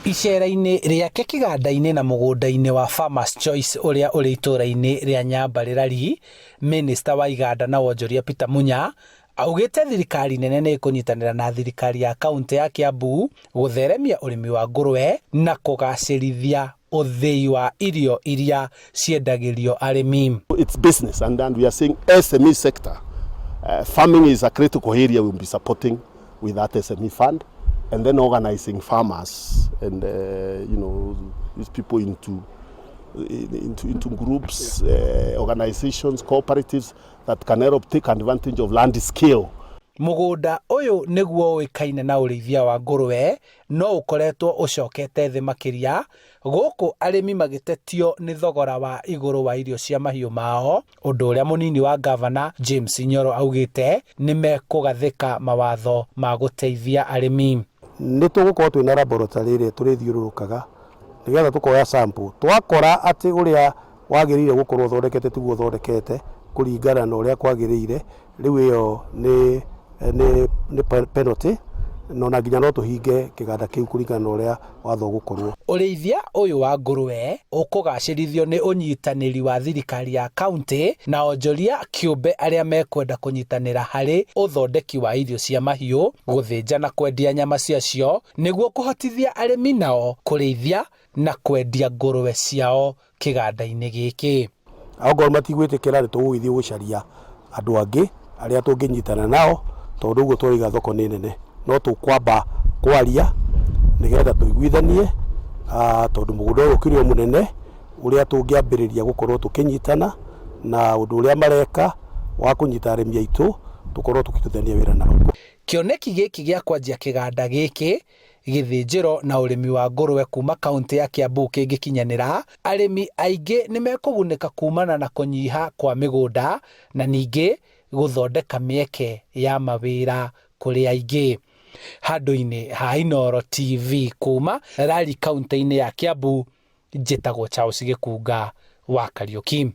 Icera-inĩ rĩake kĩganda-inĩ na mũgũnda-inĩ wa Farmers Choice ũrĩa ũrĩ itũũra-inĩ rĩa Nyambarĩrari, Minista wa iganda na wonjoria Peter Munya augĩte thirikari nene nĩ ĩkũnyitanĩra na thirikari ya kauntĩ ya Kiambu gũtheremia ũrĩmi wa ngũrwe na kũgacĩrithia ũthĩi wa irio iria ciendagĩrio arĩmi. It's business and we are saying SME sector. Farming is a critical area we'll be supporting with that SME fund and then organizing farmers and these people into groups, organizations, cooperatives that can help take advantage of land scale. Mũgũnda ũyũ nĩguo ũĩkaine na ũrĩithia wa ngũrwe no ũkoretwo ũcokete thĩ makĩria gũkũ arĩmi magĩtetio nĩ thogora wa igũrũ wa irio cia mahiũ mao, ũndũ ũrĩa mũnini wa gavana James Nyoro augĩte nĩ mekũgathĩka mawatho ma gũteithia arĩmi. Nĩ tũgũkorwo twĩna laboratory ĩrĩa tũrĩthiũrũrũkaga nĩgetha tũkoya sample, twakora atĩ ũrĩa wagĩrĩire gũkorwo ũthondekete tiguo ũthondekete kũringana na ũrĩa kwagĩrĩire, rĩu ĩyo nĩ penalty no na nginya no tũhinge kĩganda kĩu kũringana na ũrĩa watho ũgũkorwo. Ũrĩithia ũyũ wa ngũrwe ũkũgacĩrithio nĩ ũnyitanĩri wa thirikari ya kaunti na onjoria kĩũmbe arĩa mekwenda kũnyitanĩra harĩ ũthondeki wa irio cia mahiũ, gũthĩnja na kwendia nyama ciacio nĩguo kũhotithia arĩmi nao kũrĩithia na kwendia ngũrwe ciao kĩganda-inĩ gĩkĩ. Okorwo matigwĩtĩkĩra, nĩ tũgũgĩthiĩ gũcaria andũ angĩ arĩa tũngĩnyitana nao, tondũ ũguo tũraiga thoko nĩ nene, no tũkwamba kwaria nĩgetha tũiguithanie, tondũ mũgũnda ũyũ ũkĩrĩ o mũnene ũrĩa tũngĩambĩrĩria gũkorwo tũkĩnyitana na ũndũ ũrĩa mareka wa kũnyita arĩmi aitũ, tũkorwo tũkĩrutithania wĩra nao. Kĩoneki gĩkĩ gĩa kwanjia kĩganda gĩkĩ, gĩthĩnjĩro na ũrĩmi wa ngũrwe kuma kaunti ya Kiambu kĩngĩkinyanĩra, arĩmi aingĩ nĩ mekũgunĩka kumana na kũnyiha kwa mĩgũnda na ningĩ gũthondeka mĩeke ya mawĩra kũrĩ aingĩ. Handũ-inĩ ha Inooro TV kuma Rari kaunti-inĩ ya Kiambu, njĩtagwo Charles Gĩkunga wa Kariũki.